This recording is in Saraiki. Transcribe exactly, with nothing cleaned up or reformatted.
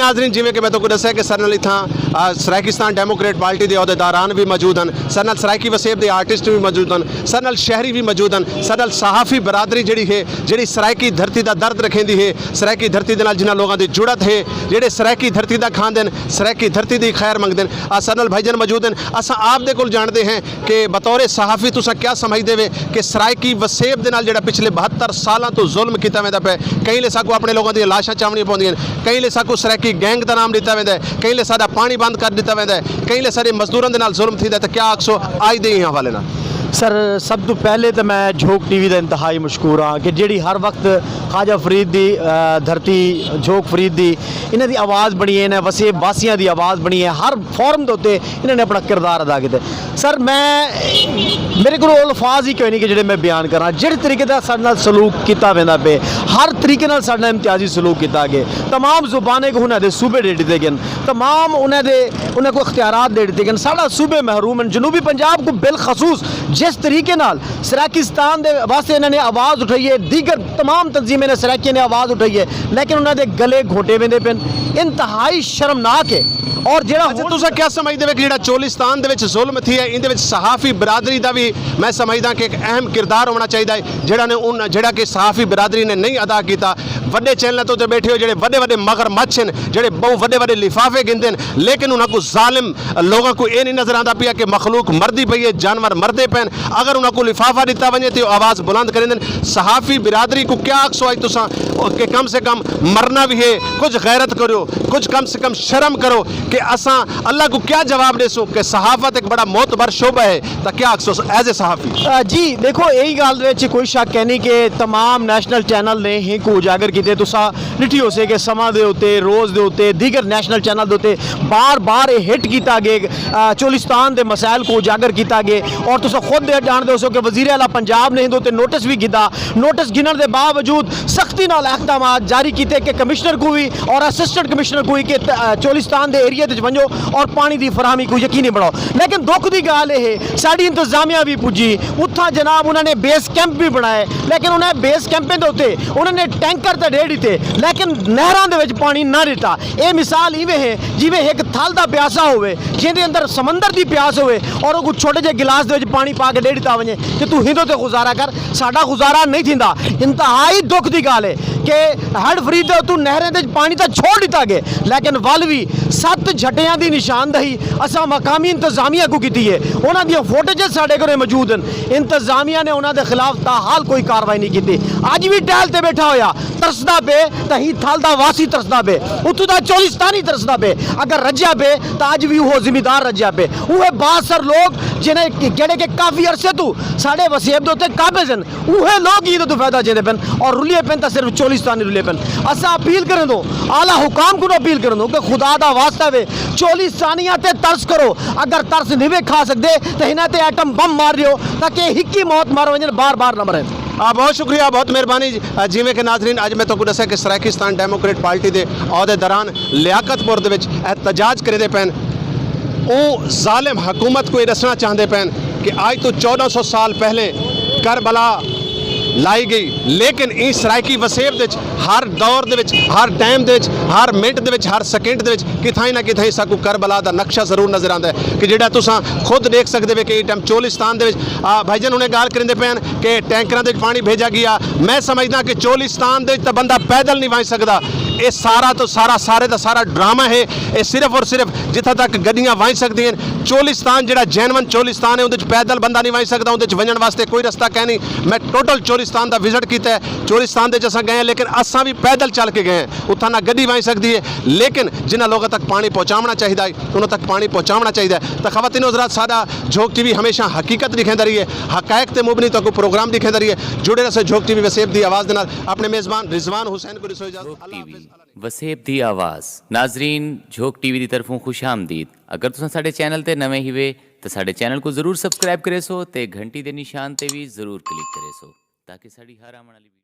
ناظرین، جیویں کہ میں تہاکوں ݙسیا کہ ساݙے نال اتھاں، آ، سرائیکستان ڈیموکریٹ پارٹی دے عہدیداران وی موجود ہن، ساݙے نال سرائیکی وسیب دے آرٹسٹ وی موجود ہن، ساݙے نال شہری وی موجود ہن، ساݙے نال صحافی برادری جیڑھی ہے، جیڑھی سرائیکی دھرتی دا درد رکھیندی ہے، سرائیکی دھرتی دے نال جنہاں لوکاں دی جڑت ہے، جیڑھے سرائیکی دھرتی دا کھاندن، سرائیکی دھرتی دی خیر منگدن، آ ساݙے نال بھائی جان موجود ہن۔ اساں آپ دے کول ڄاݨدے ہیں کہ بطور صحافی تساں کیا سمجھدے وے کہ سرائیکی وسیب دے نال جیڑھا پچھلے بہتر سالاں توں ظلم کیتا ویندا پئے، کہیں لے ساکوں اپݨے لوکاں دیاں لاشاں چاوݨیاں پوندیاں ہن، کہیں لے ساکوں سرائیکی گینگ دا نام ݙتا ویندا ہے، کہیں لے ساݙا پاݨی بند کر ݙتا ویندا ہے، کہیں لے ساݙے مزدوراں دے نال ظلم تھیندا ہے، تاں کیا آکھسو اڄ دے ایں حوالے نال؟ سر، سب توں پہلے تاں میں جھوک ٹی وی دا انتہائی مشکور ہاں کہ جیڑھی ہر وقت خواجہ فرید دی، آ، دھرتی، جھوک فرید دی، انہاں دی آواز بݨی ہے، انہاں وسیب واسیاں دی آواز بݨی ہے، ہر فورم دے اتے انہاں نے اپݨا کردار ادا کیتا ہے۔ سر، میں، میرے کول الفاظ ہی کوئی نہیں کہ جڑے میں بیان کراں۔ جڑے طریقے دا ساڈے نال سلوک کیتا ویندا پے، ہر طریقے نال ساڈے نال امتیازی سلوک کیتا گئے۔ تمام زبانیں کو انہاں دے صوبے دے ڈتے گئے، تمام انہاں دے، انہاں کو اختیارات دے ڈتے گئے۔ ساڈا صوبے محروم ہیں۔ جنوبی پنجاب کو بالخصوص جس طریقے نال سرائیکستان دے واسطے انہاں نے آواز اٹھائی ہے، دیگر تمام تنظیمیں نے، سرائیکیاں نے آواز اٹھائی ہے، لیکن انہاں دے گلے گھونٹے ویندے پن۔ انتہائی شرمناک ہے۔ اور جڑا اچھا، ہن تساں کیا سمجھدے وے کہ جڑا چولستان دے وچ ظلم تھی ہے، ایندے وچ صحافی برادری دا وی میں سمجھداں کہ ایک اہم کردار ہونا چاہیدا ہے، جڑا نے ان، جڑا کہ صحافی برادری نے نہیں ادا کیتا۔ وڈے چینلاں تے بیٹھے ہو، جڑے وڈے وڈے مگرمچھ ہیں، جڑے بہت وڈے وڈے لفافے گھندے ہیں، لیکن انہاں کو ظالم لوگاں کو اے نہیں نظر آندا پیا کہ مخلوق مردی پئی ہے، جانور مردے پئن۔ اگر انہاں کو لفافہ ݙتا ونڄے تے او آواز بلند کریندن۔ صحافی برادری کو کیا آکھسو اڄ تساں کہ کم سے کم مرنا وی ہے، کچھ غیرت کرو، کچھ کم سے کم شرم کرو کہ اساں اللہ کو کیا جواب ݙیسوں کہ صحافت ایک بڑا معتبر شعبہ ہے، تاں کیا آکھسو ایز اے صحافی؟ آ، جی، دیکھو، ایہی ڳالھ دے وچ کوئی شک کینی کہ تمام نیشنل چینل نے ہی کو اجاگر کیتے۔ تساں ݙٹھی ہوسے کہ سما دے اتے، روز دے اتے، دیگر نیشنل چینل دے اتے بار بار اے ہٹ کیتا گئے، آ، چولستان دے مسائل کو اجاگر کیتا گئے۔ اور تساں خود ڄاݨدے ہوسو کہ وزیر اعلیٰ پنجاب نے ہندے اتے نوٹس وی گھدا۔ نوٹس گھنݨ دے باوجود سختی نال اقدامات جاری کیتے کہ کمشنر کو وی اور اسسٹنٹ کمشنر کو وی کہ ت-، آ، چولستان دے ایریے وچ ونڄو اور پاݨی دی فراہمی کو یقینی بݨاؤ۔ لیکن دکھ دی ڳالھ اے ہے، ساݙی انتظامیہ وی پڄی، اتھاں جناب انہاں نے بیس کیمپ وی بݨائے، لیکن انہاں بیس کیمپیں دے اتے انہاں نے ٹینکر تے ݙے ݙتے، لیکن نہراں دے وچ پاݨی نہ ݙتا۔ اے مثال ایویں ہے جیویں ہک تھل دا پیاسا ہووے، جیندے اندر سمندر دی پیاس ہووے اور اوکوں چھوٹے جے گلاس دے وچ پاݨی پا کے ݙے ݙتا ونڄے کہ توں ہندے تے گزارا کر، ساݙا گزارا نہیں تھیندا۔ انتہائی دکھ دی ڳالھ ہے کہ ہیڈ فرید دے اتوں نہریں دے وچ پاݨی تاں چھوڑ ݙتا ڳئے، لیکن ول وی ست جھٹیاں دی نشاندہی اساں مقامی انتظامیہ کوں کیتی ہے۔ انہاں دیاں فوٹیجز ساݙے کولے موجود ہن۔ انتظامیہ نے انہاں دے خلاف تاحال کوئی کاروائی نہیں کیتی۔ اڄ وی ٹہل تے ٻیٹھا ہویا ترسدا پئے، تاں ہی تھل دا واسی ترسدا پئے، اتھوں دا چولستانی ترسدا پئے۔ اگر رڄیا پئے تاں اڄ وی اوہو زمیندار رڄیا پئے۔ اوہے بااثر لوگ جنہیں، جڑے کہ کافی عرصے توں ساݙے وسیب دے اتے قابض ہن، اوہے لوگ ہی ایندے توں فائدہ چیندے پن اور رلیے پن تاں صرف چولستانی رلیے پن۔ اساں اپیل کریندوں، اعلیٰ حکام کوں اپیل کریندوں کہ خدا دا واسطہ وے، چولستانیاں تے ترس کرو۔ اگر ترس نہیں وے کھا سڳدے تاں انہاں تے ایٹم بم مار ݙیو تاکہ ہکی موت مر ونڄن، بار بار نہ مرن۔ آ، بہت شکریہ، بہت مہربانی جی۔ آ، جیویں کہ ناظرین، اڄ میں تہاکوں ݙسیا کہ سرائیکستان ڈیموکریٹ پارٹی دے عہدیداران لیاقت پور دے وچ احتجاج کریندے پئن۔ او ظالم حکومت کوں اے ݙسݨا چاہندے پئن کہ اڄ توں چوݙاں سو سال پہلے کربلا لائی گئی، لیکن ایں سرائیکی وسیب دے وچ ہر دور دے وچ، ہر ٹائم دے وچ، ہر منٹ دے وچ، ہر سیکنڈ دے وچ کتھائیں نہ کتھائیں ساکوں کربلا دا نقشہ ضرور نظر آندا ہے کہ جیڑھا تساں خود ݙیکھ سڳدے وے کہ ایں ٹائم چولستان دے وچ، آ، بھائی جان ہݨے ڳالھ کریندے پئن کہ ٹینکراں دے وچ پاݨی بھیجا ڳیا۔ میں سمجھداں کہ چولستان دے وچ تاں بندہ پیدل نہیں ونڄ سڳدا۔ اے سارا توں سارا، سارے دا سارا ڈرامہ ہے۔ اے صرف اور صرف جتھاں تک گݙیاں ونڄ سڳدیاں ہن۔ چولستان جیڑھا جینون چولستان ہے، اوندے وچ پیدل بندہ نہیں ونڄ سڳدا، اوندے وچ ونڄݨ واسطے کوئی رستہ کائنی۔ میں ٹوٹل چولستان دا وزٹ کیتا ہے۔ چولستان دے وچ اساں ڳئے ہیں، لیکن اساں وی پیدل چل کے ڳئے ہیں۔ اتھاں نہ گݙی ونڄ سڳدی ہے، لیکن جنہاں لوکاں تک پاݨی پہنچاوݨا چاہیدا ہے، انہاں تک پاݨی پہنچاوݨا چاہیدا ہے۔ تاں خواتین و حضرات، ساݙا جھوک ٹی وی ہمیشہ حقیقت ݙکھیندا رہیے، حقائق تے مبنی تہاکوں پروگرام ݙکھیندا رہیے۔ جڑے رہسو جھوک ٹی وی وسیب دی آواز دے نال۔ اپݨے میزبان رضوان حسین کوں ݙیسو اجازت۔ جھوک اللہ ٹی وی، حافظ۔ وسیب دی آواز۔ ناظرین، جھوک ٹی وی دی طرفوں خوش آمدید۔ اگر تساں ساݙے چینل تے نویں ہیوے تاں ساݙے چینل کوں ضرور سبسکرائب کریسو تے گھنٹی دے نشان تے وی ضرور کلک کریسو تاکہ ساݙی ہر آوݨ والی ویڈیو